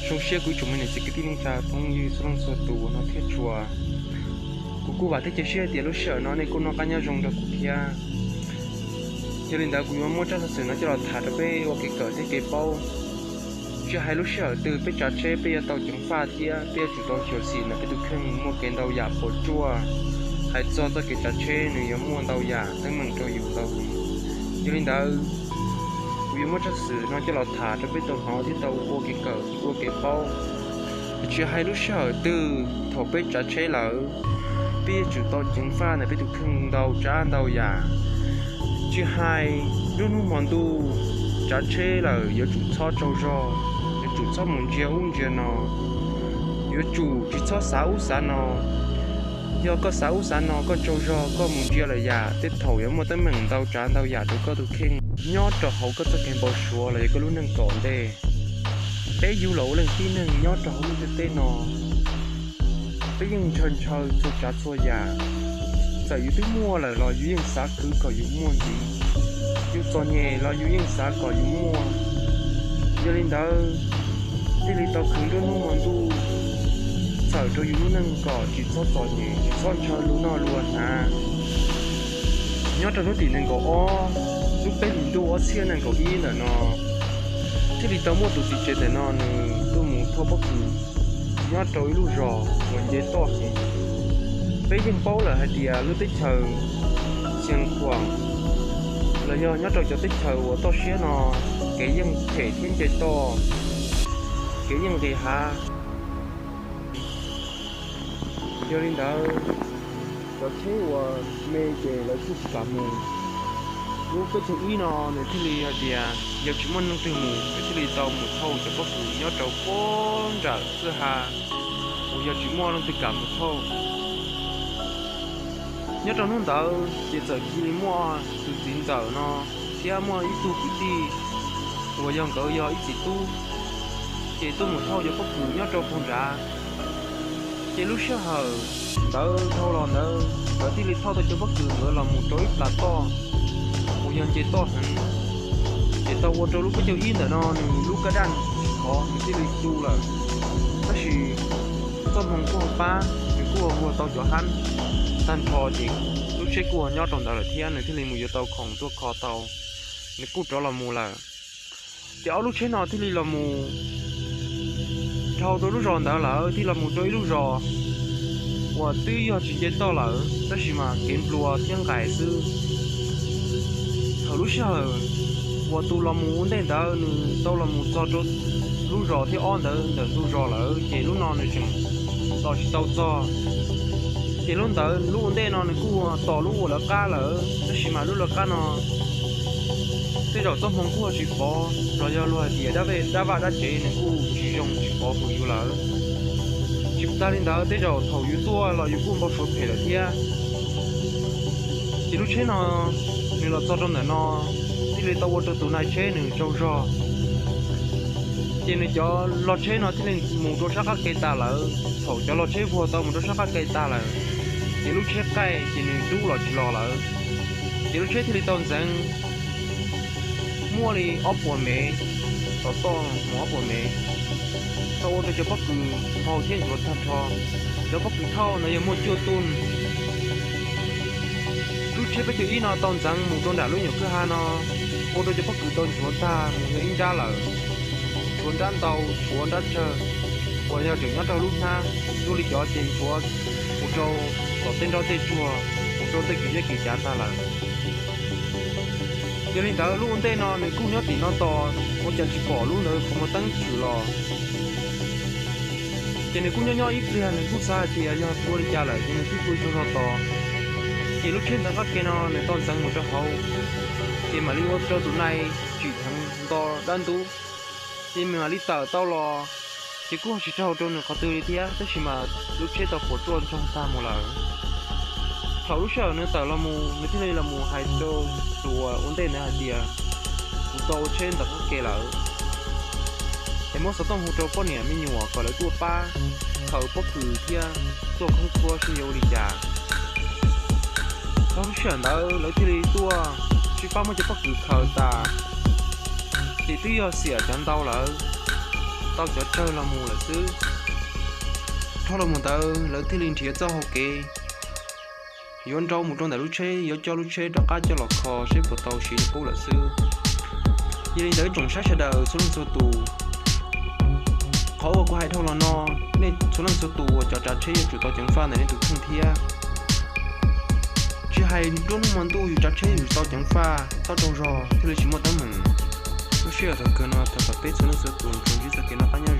Zoo siab kuv ib tsoom me niam txiv kwv tij neej tsa phooj ywg txhua leej txhua tus uas no thiab tshua. Kuv kuj vam thiab cia siab tias lub sij hawm no nej kuj noj qab nyob zoo nrog kuv thiab. Yog li ntawd kuv yuav muab tsab xov xwm no coj los tham rau peb ua kev kawm thiab kev paub. Tsis hais lub sij hawm twg peb tsav tsheb peb yuav tau ceev faj thiab peb yuav tsum tau xyuam xim ntawm peb tus kheej, muaj kev ntau yam puas tsuaj. Hais txog txoj kev tsav tsheb nws yuav muaj ntau yam teeb meem rau yus ntau heev. Yog li ntawd, kuv yuav muab tsab xov xwm no coj los tham rau peb tau hnov thiab tau ua kev kawm ua kev paub. Tsis hais lub sij hawm twg thaum peb tsav tsheb lawm, peb yuav tsum tau ceev faj ntawm peb tus kheej ntau tsav ntau yam. Tsis hais lub hnub hmo ntuj tsav tsheb lawm yuav tsum txhob tsaug zog, yuav tsum txhob mus ntsia ub ntsia no, yuav tsum tsis txhob xav ub xav no. Yog koj xav ub xav no, koj tsaug zog, koj mus ntsia lawm yam, tej thaum yuav muaj teeb meem ntau tsav ntau yam rau koj tus kheej nyob rau hauv koj txoj kev npau suav los yog koj lub neej tom ntej. Peb yug los ua leej tib neeg nyob rau hauv lub ntiaj teb no, peb yeej ntshaw ntshaw txhua tsav txhua yam. Txawm yus twb muaj lawm los yus yeej xav khwv kom yus muaj ntxiv, yus txom nyem los yus yeej xav kom yus muaj. Yog li ntawd, thiaj li tau khwv nruab hnub hmo ntuj txhawm rau yus lub neej kom tsis txhob txom nyem, tsis txhob ntshaw lus noj lus hnav. Nyob rau hnub tim nees nkaum ob lub peb hlis ntuj ob txhiab nees nkaum ib ntawm no, thiaj li tau muaj tus txiv tsev ntawm no nws tuaj mus thauj pob kws nyob rau ib lub zos uas nce toj heev. Peb yeej paub lawm hais tias lub teb chaws Xeev Khuam los yog nyob rau cov teb chaws uas toj siab no, kev yeej phem thiab nce toj, kev yeej nqis hav. Yog li ntawd, cov tsheb uas me ces lawv kuj tsis kam mus. Lub peb caug ib no nws thiaj li hais tias yog tsis muaj leej twg mus, nws thiaj li tau mus thauj cov pob kws nyob rau puag nram kwj ha uas yog tsis muaj leej twg kam mus thauj. Nyob rau hnub ntawd ces txawm cia li muaj tus txiv ntxawm no thiab muaj ib tug kwv tij uas yog nkawd yog ib txiv tub, ces tuaj mus thauj cov pob kws nyob rau puag nrad. Ces lub sij hawm ntawd dhau los ntawd nkawd thiaj li thauj tau cov pob kws nkawd los mus rau ib plas toj uas yog nce toj heev. Ces tau ua rau lub peb caug ib ntawm no nws lub kab daj khov nws thiaj li tu lawm. Tab sis txoj hmoo kuj ho pab, nws kuj ho vuag tau cov hab tag nrho, ces lub tsheb kuj ho nyob rau ntawd lawm thiab nws thiaj li mus yuav tau khoom tuaj kho tau, nws kuj rov los mus lawm. Ces ob lub tsheb no thiaj li los mus dhau rau lub zos ntawd lawm, thiaj los mus rau ib lub zos uas twb yog tsis nce toj lawm tab sis mas kev nplua thiab nqaim xwb. Thaum lub sij hawm uas tus los mus ua ntej ntawd nws tau los mus txog rau lub zos thib ob ntawd ntawm ntug zos lawm, ces lub no nws tseem tos tsis tau txog. Ces lub ntawd lub ua ntej no nws kuj tos lub uas lawv qab lawm, tab sis mas lub lawv qab no tej zaum txoj hmoo kuj ho tsis pov los yog luag hais tias dab vaj dab tsev nws kuj tsis zoo tsis pov hwm yus lawm. Tsis tas li ntawd tej zaum thaum yus tuaj los yus kuj npau suav phem lawm thiab. Ces lub tsheb no nws los txog rau ntawm no, thiaj li tau ua rau tus nai tsheb nws tsaug zog. Ces nws cov log tsheb no thiaj li mus rau sab qab ke tas lawm. Thaum cov log tsheb vuag tau mus rau sab qab ke tas lawm, ces lub tsheb qaij ces nws rub los tsis los lawm. Ces lub tsheb thiaj li tau ntxeev muaj li ob puas mev, tov toj mus ob puas mev, tau ua rau cov pob kws hau thiab nchuav tag nrho. Cov pob kws thauj no yog muaj cuaj tug. Lub tsheb peb caug ib no tau ntxeev mus rau nram lub nyuam kwj ha no, ua rau cov pob kws tau nchuav tag mus yog ib nrab lawm, nchuav nrab ntau, nchuav nrab tsawg, uas yog tseem nyob rau lub hnab, ntuj li cov ces nchuav mus rau tom tej nroj tej tsuag, mus rau tej kev zeb kev cav tag lawm. Yog li ntawd lub ua ntej no nws kuj nyob tim no tos ua cas tsis pom lub ntawd qhov muag teeb tshwm los. Ces nws kuj nyob nyob ib pliag nws kuj xav hais tias yog tua li cas lawm ces nws thiaj tua tsaug zog tos. Ces lub tsheb ntxeev qab ke no nws tau ntxeev mus rau hauv, ces mam li ua rau tus nai tsim dheev nto dab ntub, ces mam li tawm tau los. Ces kuj ho tsis raug rau nws qhov twg li thiab, tab sis mas lub tsheb tau puas tsuaj ntsoog tag mus lawm. Thaum lub sij hawm nws tawm los mus, nws thiaj li los mus hais rau tus uas ua ntej ntawd hais tias, kuv tau ua tsheb ntawm qab ke lawm, es muab xov tooj hu rau poj niam me nyuam kom lawv tuaj pab khaws pob kws thiab tuaj khoob khuab seb yuav ua li cas. Thaum lub sij hawm ntawd lawv thiaj li tuaj sib pab muab cov pob kws khaws tas, ces twb yog xiam cov ntau lawm. tau cov tsawg los mus lawm xwb. Dhau los mus ntawd lawv thiaj li nrhiav txoj hau kev yuav nrau mus rau ntawm lub tsheb, yuav coj lub tsheb rov qab coj los kho seb puas tau siv li qub lawm xwb. Yog li ntawd ib tsoom saib sawv daws txhua leej txhua tus, qhov uas kuv hais dhau los no, nej txhua leej txhua tus uas cov tsav tsheb yuav tsum tau ceev faj ntawm nej tus kheej thiab. Tsis hais nruab hnub hmo ntuj yus tsav tsheb yuav tsum tau ceev faj, tau tsaug zog thiaj li tsis muaj teeb meem. Lub sij hawm thaum kawg no thov kom peb txhua leej txhua tus tsuas ntsib txoj kev noj qab nyob